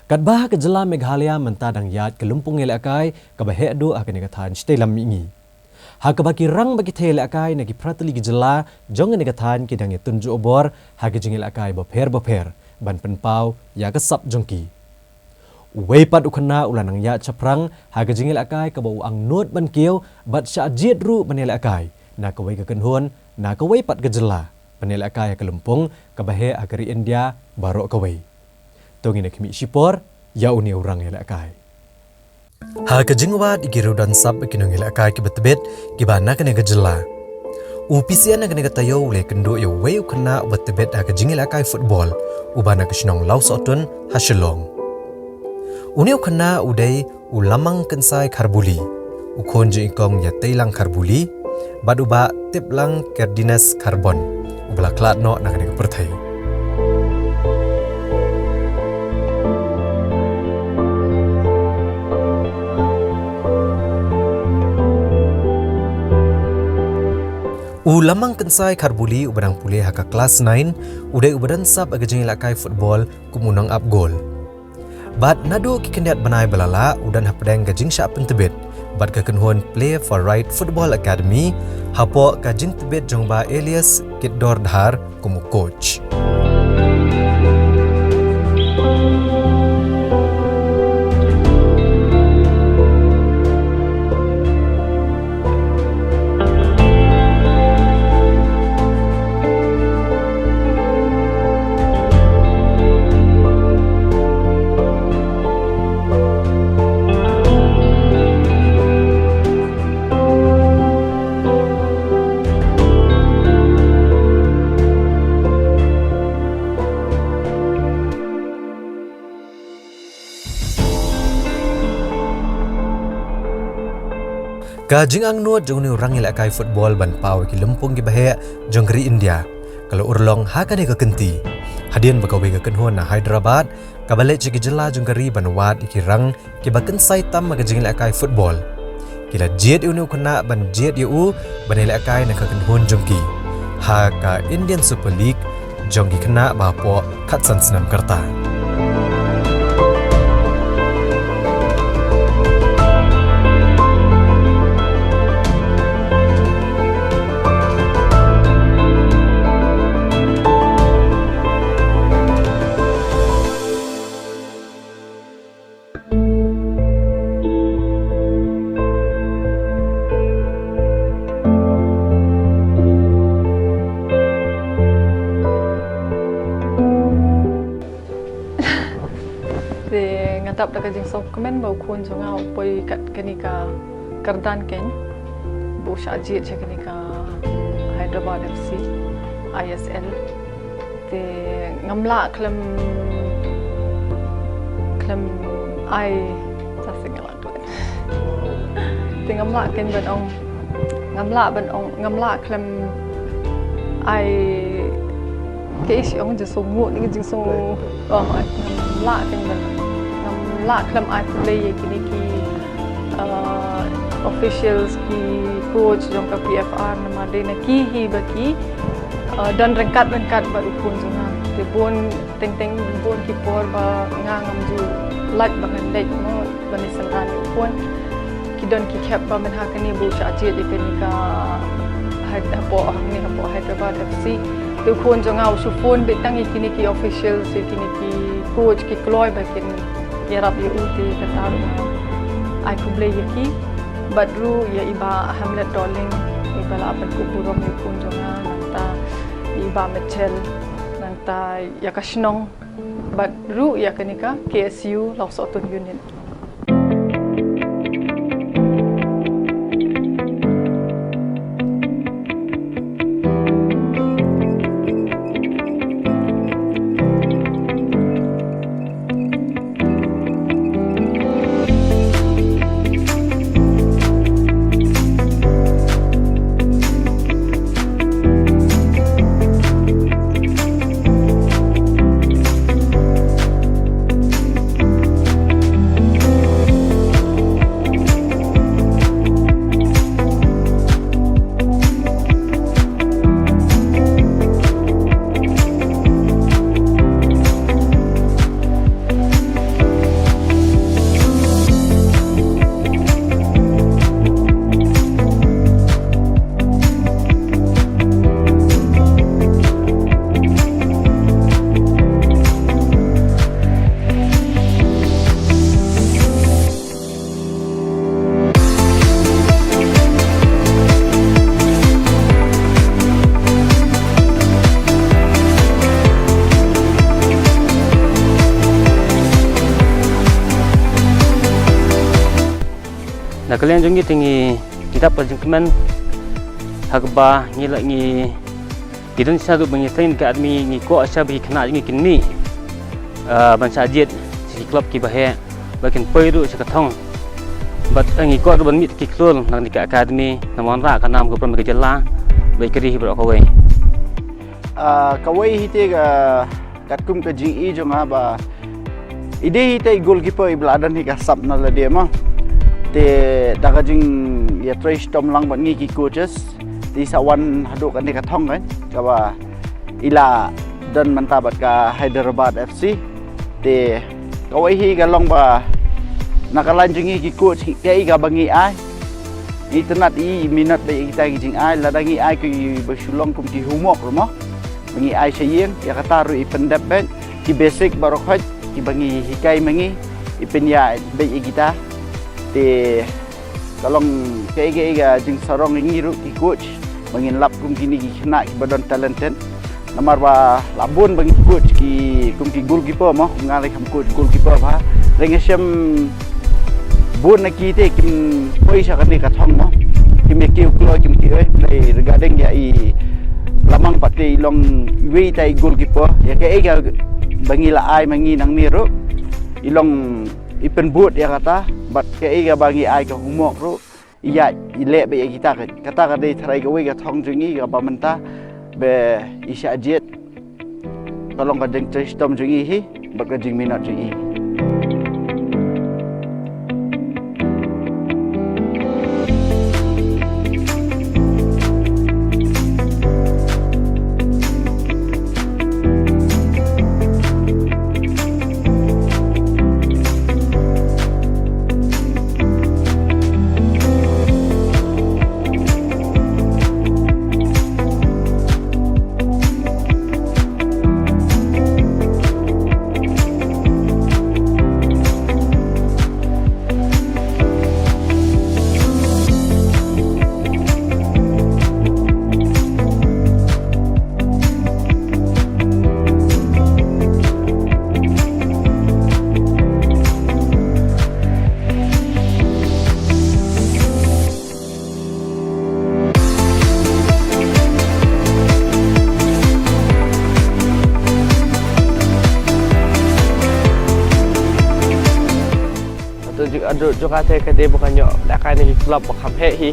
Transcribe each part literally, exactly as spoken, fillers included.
Katba ha ka jylla Meghalaya mynta dang ïaid ka lympung ïalehkai kaba heh duh ha kane ka thaiñ shatei lam mihngi. Ha kaba ki rang bad ki thei ïalehkai na ki phra tylli ki jylla jong kane ka thaiñ ki dang ïatynjuh bor ha ka jingïalehkai bapher bapher ban pynpaw ïa ka sap jong ki. Uwei pat u khynnah u la nang ïaid shaphrang ha ka jingïalehkai kaba u angnud ban kiew bad shah jied ruh ban ïalehkai na kawei ka kynhun na kawei pat ka jylla ban ïalehkai ha ka lympung kaba heh ha ka ri India baroh kawei. To ngin ïa khmih shipor ïa une u rang ïalehkai. Ha ka jingwad ïa ki riew don sap ki nongïalehkai kiba tbit kiba na kane ka jylla, u P C N na kane ka taïew u la ïakynduh ïa uwei u khynnah uba tbit ha ka jingïalehkai football uba na ka shnong Lawsohtun ha Shillong. Une u khynnah u dei u Lamang Kynsai Kharbuli, u khun jong i kong Ïateilang Kharbuli bad u bah Tiplang Kerdines Kharbon uba la khlad noh na kane ka pyrthei. U Lamang Kynsai Kharbuli uba dang pule ha ka klas nine u dei uba don sap ha ka jingïalehkai football kum u nongap gol. Bad naduh ki khyndiat bnai ba la lah u don hapdeng ka jingshah pyntbit bad ka kynhun Play for Right Football Academy hapoh ka jingtbit jong bah Elias Kitdor Dhar kum u coach. Ka jingangnud jong une u rang ïalehkai football ban paw ïa ki lympung kiba heh jong ka ri India ka la urlong ha kane ka kynti hadien ba kawei ka kynhun na Hyderabad kaba leit sha ki jylla jong ka ri ban wad ïa ki rang kiba kynsai tam ha ka jingïalehkai football ki la jied ïa une u khynnah ban jied ïa u ban ïalehkai na ka kynhun jong ki ha ka Indian Super League jong ki khynnah ba hapoh khatsan snem ka rta. Te nga dap da ka jingsngewkmen ba u khun jong nga u poi kat kane ka kyrdan keiñ ba u shah jied sha kane ka Hyderabad F C, I S L. Te ngam lah khlem, khlem ai, sa sing ngam lah khlem. Te ngam lah khlem ban ong, ngam lah ban ong, ngam lah khlem ai, kaei shi ong jingsngew, jingsngew, oh, ngam lah khlem ban, ngam lah khlem ai khublei ïa kine ki uh, officials, ki coach jong ka P F R, namar dei na ki hi ba ki, uh, don ryngkat ryngkat bad u khun jong nga. Te bun teng teng bun ki por ba nga ngam ju lait ba ngan leit mo ban ïasynran ïa u khun. Ki don ki khep ba mynta kane ba u shah jied ïa kane ka Hy-, hapoh, hangne hapoh Hyderabad F C. Te u khun jong nga u shu phone beit tang ïa kine ki officials, ïa kine ki coach, ki kloi ba kin ïarap ïa u. Te kata ruh nga ai khublei ïa ki bad ruh ïa i Bah Hamlet Dohling, i ba la pynkup burom ïa u khun jong nga, nangta i Bah Mitchell, nangta ïa ka shnong bad ruh ïa kane ka K S U Lawsohtun Unit. Ka liang jong ngi te ngi dap ka jingkmen ha kaba ngi la ngi ki don shisha ruh ba ngi seng ka academy ngi kwah shisha ba ki khynnah jong ngi kin mih, ah, ban shah jied sha ki club kiba heh ba kin poi ruh sha ka thong. Bad, eh, ngi kwah ruh ban mih ki khlur na kane ka academy namar ka nam ka burom ka jylla bad ka ri hi baroh kawei. Ah, kawei hi te ka katkum ka jingïohi jong nga ba i dei hi te i goalkeeper iba la don hi ka sap na lade mo. Te da ka jingïatrei shitom lang bad ngi ki coaches te i sa wan haduh kane ka thong kan kaba i la don mynta bad ka Hyderabad F C. Te kawei hi ka long ba na ka lain jong ngi ki coach kaei kaba ngi ai, ngi tynnad i minot bad ïa kita ki jingai, lada ngi ai kiba shu long kum ki homework ruh mo ba ngi ai sha ïing, ïa kata ruh i pyndep bad ki basic baroh khoit kiba ngi hikai ma ngi i pynïaid bad ïa kita. Te ka long kaei kaei ka jingsarong ïa ngi ruh ki coach ba ngin lap kum kine ki khynnah kiba don talented. Namar ba la bun ba ngi coach ki kum ki goalkeeper mo, kum nga lei kam coach goalkeeper ba. Hynrei nga shem bun na ki te kim poi sha kane ka thong mo. Kim ïa kiew kloi kim kiew ei, hynrei regarding ïa i Lamang pat te i long iwei i tai goalkeeper, ïa kaei kaba ngi la ai ma ngi nangne ruh i long i pynbud ïa kata, bad kaei kaba ngi ai ka homework ruh i ïaid i leh bad ïa kita. Kata ka dei tharai kawei ka thong jong ngi kaba mynta ba i shah jied. Ka long ka jingtrei shitom jong ngi hi bad ka jingminot jong ngi. Atu jong, atu jong kata ka dei ba ngan ïoh lehkai na ki club ba kham heh hi.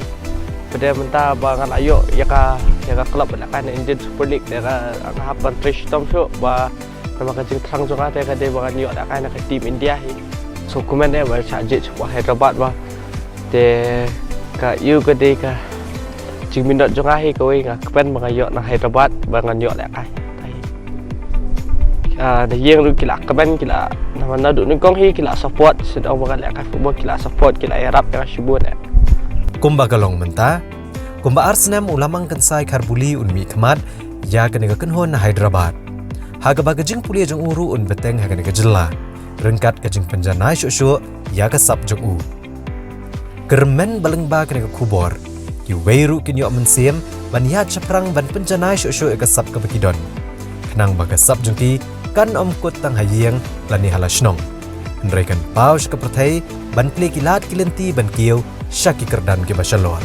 Ba dei mynta ba ngan ïoh ïa ka, ïa ka club ba lehkai na Indian Super League, te ka nga hap ban trei shitom shuh ba namar ka jingthrang jong nga te ka dei ba ngan ïoh lehkai na ka team India hi. Sngewkmen eh ba shah jied sha Hyderabad ba. Te ka ïoh ka dei ka jingminot jong nga hi kawei, nga kmen ba nga ïoh na Hyderabad ba ngan ïoh lehkai. Ah, na ïing ruh ki la kmen, ki la, namar naduh nyngkong hi ki la support, sdang ba nga lehkai football ki la support, ki la ïarap ïa nga shibun eh. Kumba ka long mynta, kumba ar snem u Lamang Kynsai Kharbuli un mihkhmat ïa kane ka kynhun na Hyderabad, ha kaba ka jingpule jong u ruh un bteng ha kane ka jylla ryngkat ka jingpynjanai shuh shuh ïa ka sap jong u. Kyrmen ba lyngba kane ka khubor, kiwei ruh kin ïoh mynsiem ban ïaid shaphrang ban pynjanai shuh shuh ïa ka sap kaba ki don, khnang ba ka sap jong ki kan ym kut tang ha ïing lane ha la shnong, hynrei kan paw sha ka pyrthei ban plie ki lad ki lynti ban kiew sha ki kyrdan kiba shalor.